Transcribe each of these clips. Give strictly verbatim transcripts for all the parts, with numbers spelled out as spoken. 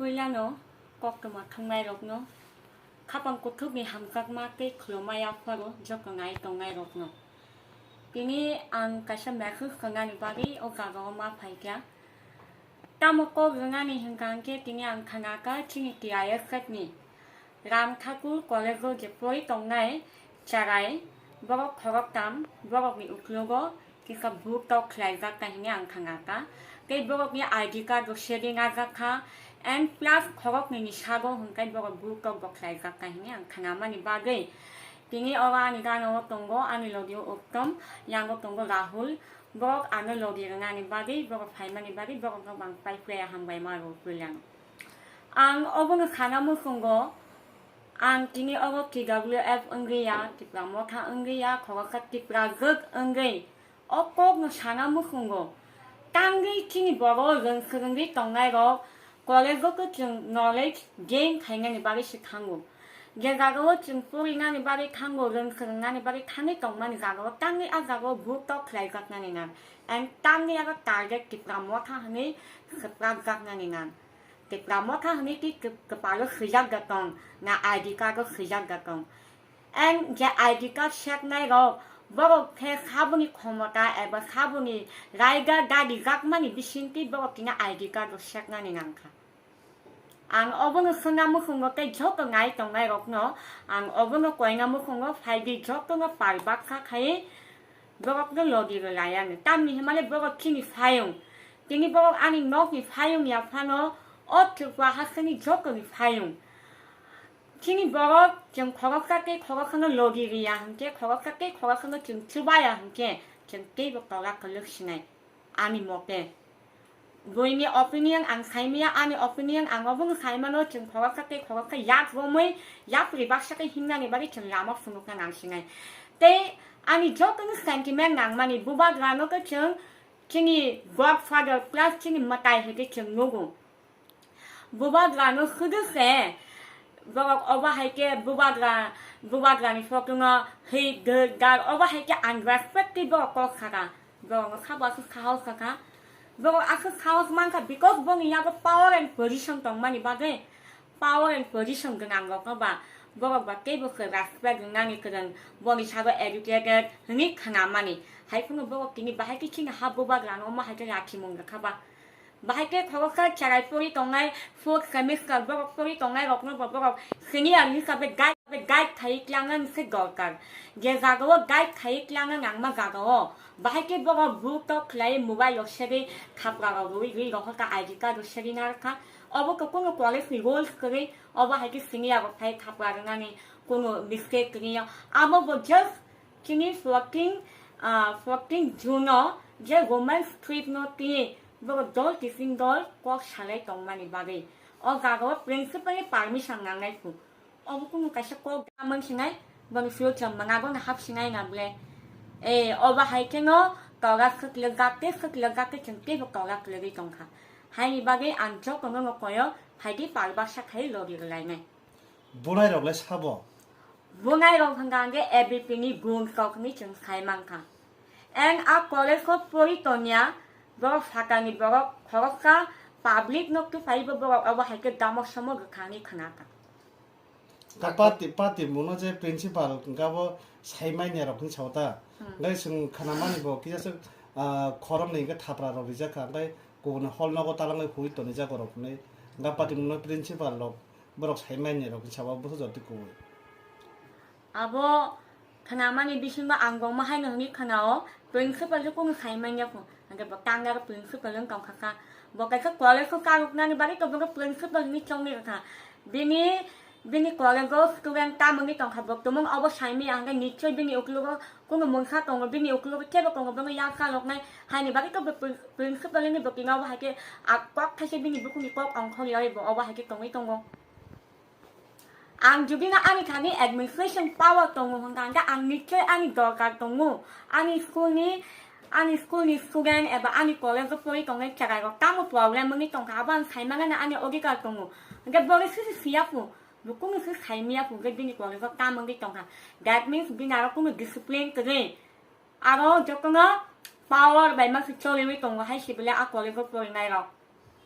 Puilano koktwma thwngnairokno khapang kuthukni hamjakma tei khulumma yapharo joto nai tongnairokno. Tini ang kaisa message rwnani bagwi o jagao ma phaikha. Tamo kok rwnani hwnkha hwnkhe tini ang khanakha chini T I S F ni Ram Thakur College o je pori tongnai cherai borok khoroktham borokni uklogo kisa buk tok khlaijak kha hwnwi ang khanakha. Tei borokni I D card rok sedi najak kha, and plus khoroknwi ni sago hwnkhai borok buk tok bo khlaijak kha hwnwi ang khanamani bagwi. Tini oro ani gana o tongo ani logi o Uttom, yango tongo Rahul, borok ano logi rwnani bagwi, borok phaimani bagwi borok no bang pai phuya hambai ma rw puilano. Ang obono sana muchungo, ang tini obo T W F wngwi ya, Tipra Motha wngwi ya, khoroksa Tipra jwk wngwi o kokno sana muchungo. Tangwi chini borok rwng swrwngwi tongnairok college-o khe chwng knowledge gain khainani bagwi se thango. Je jagao chwng porinani bagwi thango, rwng swrwngnani bagwi thangwi tongmani jagao tangwi a jagao buk tok khlaijaknani nang. And tangwi aro target Tipra Motha hwnwi swprakjaknani nang. Tipra Motha hwnwi twi kwp-, kwpalo swijak da tong, na I D card-o swijak da tong. And je I D card seknai rok, borok khe saboni khomota eba saboni raiga dadi jakmani bisingtwi borok tini I D card-o seknani nangkha. Ang obono swngna muchungo tei joto nai tongnai rokno ang obono koina muchungo phaidi jotono pal baksa khai borokno logi rwlaiya hwnwi. Tamni hwnmale borok chini phaiyung. Tini borok ani nokni phaiyung ya phano o Tripura hasteni jotoni phaiyung. Chini borok chwng khoroksa tei khoroksano logi riya hwnkhe, khoroksa tei khoroksano chwng chubaya hwnkhe, chwng teibo tola kwlwk sinai, ani mote. Buini opinion ang saimaya, ani opinion ang obono saimano, chwng khoroksa tei khoroksa yak romwi yapri baksa khe himnani bagwi chwng lama phunukna nang sinai. Tei ani jotono sentiment nangmani bubagrano khe chwng chini godfather plus chini mwtai hai khe chwng nugo. Bubagrano sudu se borok obo hai khe bubagra, bubagrani photo no hwi dwr dar obo hai khe unrespect tei borok kok saka. Borokno sabo aswk sahos sakha. Borok aswk sahos mankha because boni yago power and position tongmani bagwi. Power and position gwnang rokno ba borok ba teibo khe respect wngnani kwrwng, boni sabo educated hwnwi khnamani. Hai phano borok tini bahai khe chini ha bubagrano omo hai khe lakhimung rwkha ba. Bahai khe khoroksa cherai pori tongnai, fourth semester borok pori tongnai rokno bo borok senior hisabe guide, guide khai klangnani se dorkar. Je jagao guide khai klangna nangma jagao, bahai khe borok buk tok khlai mobile rok segwi khapra rok rwi rwi rohorkha, I D card rok segwi narwkha. Obo khe kunu college ni rules kwrwi, obo hai khe senior rok phai khapra rwnani kunu mistake kwrwi ya. Amo bo just chini fourteen, ah, fourteen June o je women's trip no tini borok dol kising dol kok salai tongmani bagwi o jagao principal ni permission nangnai kho. Obo kunu kaisa kok da mang sinai, boni future mwnga bono hap sinai na ble. Eh, obo hai kheno toga swkle gate, swkle gate chwng teibo toga kwlwgwi tongkha. Haini bagwi ang jotono no koyo, phaidi pal baksa khai logi rwlainai. Bunai rok le sabo? Bunai rok hwnka hwnkhe A B P ni gun kok hwnwi chwng sai mankha. Ang a college o pori tongya, borok sakani borok khoroksa public no tufaibo borok obo hai khe damo somo gwkhani khwnakha. Ta party, party muno je principal hwnka bo sai manya rok hwnwi sao ta. Hmm. Ngai chwng khana mani bo kisa swk, ah, khoroknwi hwnkhe thapra rok rijak kha, ngai kubuni hall nogo talangwi hurwi tonijak rok hwnwi. Ngai party muno principal rok borok sai manya rok hwnwi sao, bwsajak twi kubui. Abo khnamani bisingo ang bo ma haino hwnwi khnao, principal khe kunu sai manya kho. Hwnkhe bo tangya khe principal wng tongkha kha. Bo kaisa college o karoknani bagwi to bono principal hwnwi chongni rwkha. Bini, bini college o student tamoni tongkha, bo tumung obo saimaya hwnkhe nichoi bini uklogo kunu mungsa tongo, bini uklogo kebo tongo, bono yak saloknai. Haini bagwi to bo prin-, principal hwnwi bo tini obo hai khe a kok thaisa bini bukhukni kok ongkhorya bo obo hai khe tongwi tongo. Ang jodi no ani thani administration power tongo hwnkha hwnkhe ang nichoi ani dorkar tongo. Ani school ni, ani school ni student eba ani college o pori tongnai cherai rok tamo problem wngwi tongkha, abo ang sai mangano ani odhikar tongo. Hwnkhe bo khe sisi siya phu, bo kunu se sai miya phu hwnkhe bini college o tamo wngwi tongkha. That means bini aro kunu discipline kwrwi. Aro jotono power bai ma se choliwi tongo hai se bele a college o porinai rok.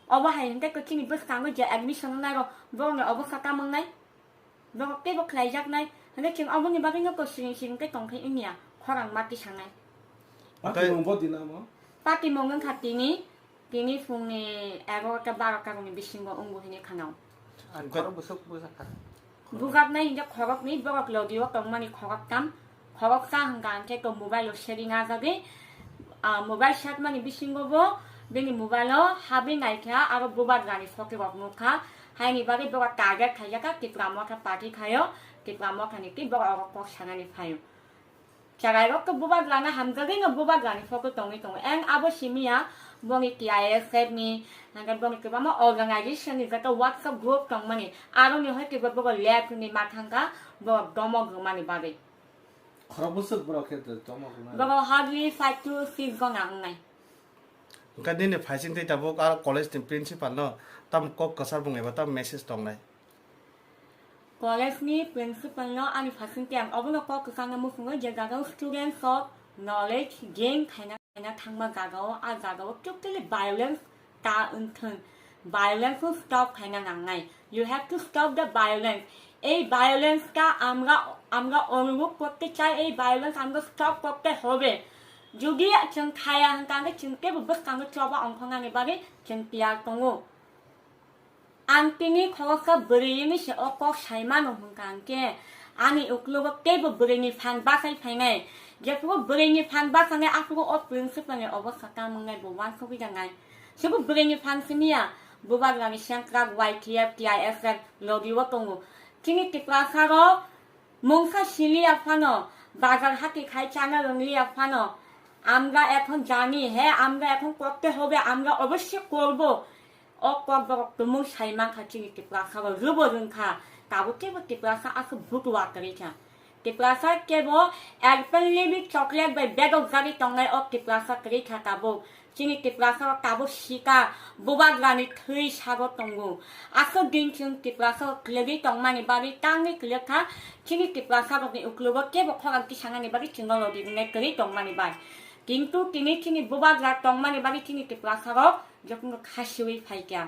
Obo hai hwnkhe khe chini bwskango je admission wngnai rok, borokni obo kha tamo wngnai? Borok teibo khlaijaknai, hwnkhe chwng oboni bagwino kok siring siring khe tongthai wngya, khorang ma tisanai. Patimung bo dinamo? Patimung wngkha tini, tini phungni egarota barota rokni bisingo wngo hinwi khanao. Ang khorok bwswk bujakha. Bujaknai hinkhe khoroknwi, borok logi o tongmani khoroktham. Khoroksa hwnkha hinkhe to mobile o setting ajagwi, ah, mobile setmani bisingo bo bini mobile o habwi naikha, aro bubagrani photo rok nukha. Haini bagwi borok target khaijakha, Tipra Motha party khaio, Tipra Motha ni twi borok oro kok sanani phaio. Cherairok khe bubagrano hamjagwino bubagrani photo tongwi tongo. Eng abo simiya boni T I S F ni, hwnkhe boni kwbangma organization ni joto WhatsApp group tongmani, aroni hoi khe bo bobo left hwnwi ma thangkha, bo domok rwmani bagwi. Khorok bwswk borok khe to tongma rwnai. Borok hardly five to six jona wngnai. Hwnkhe nini phaising tei tabuk aro college ni principal no tam kok kwchar bung eba tam message tongnai? College ni principal no ani phaising tei ang obono kok kwchangno muchungo je jaga o students of knowledge gain khaina, khaina thangma jaga o, a jaga o totally violence ta wngthwng, violence no stop khaina nangnai. You have to stop the violence. এই violence টা আমরা, আমরা অনুভব করতে চাই, এই violence আমরা stop করতে হবে। যদি chwng khaya hwnkha hwnkhe chwng teibo bwskango choba ongkhornani bagwi chwng tiyar tongo. Ang tini khoroksa bwrwini se o kok sai mano hwnkha hwnkhe ani uklogo teibo bwrwini phan bachai phainai. Jephuru bwrwini phan bachanai aphuru o principal ni obostha tamo wngnai bo uansugwi rwnai. Chwngbo bwrwini phan simiya, bubagrani sengkrak Y T F, T I S F logi o tongo. Chini Tiprasa rok mungsa siliya phano, bazar hati khai chana rwngliya phano, আমরা এখন জানি, হ্যাঁ, আমরা এখন করতে হবে, আমরা অবশ্যই করব। O kok borok tumung sai mankha chini Tiprasa rok, rwbo rwngkha, tabuk kebo Tiprasa aswk butua kwrwi kha. Tiprasa kebo apple ni bi chocolate bai bedok jagwi tongnai o Tiprasa kwrwi kha tabuk. Chini Tiprasa rok tabuk sika, bubagrani thwi sago tongo. Aswk din chwng Tiprasa rok kwlwgwi tongmani bagwi tangwi kwlwkha. Chini Tiprasa rokni uklogo kebo khorang tisanani bagwi chwngno logi rwnai kwrwi tongmani bai. Kintu tini chini bubagra tongmani bagwi chini Tiprasa rok jotono khasiwi phaikha.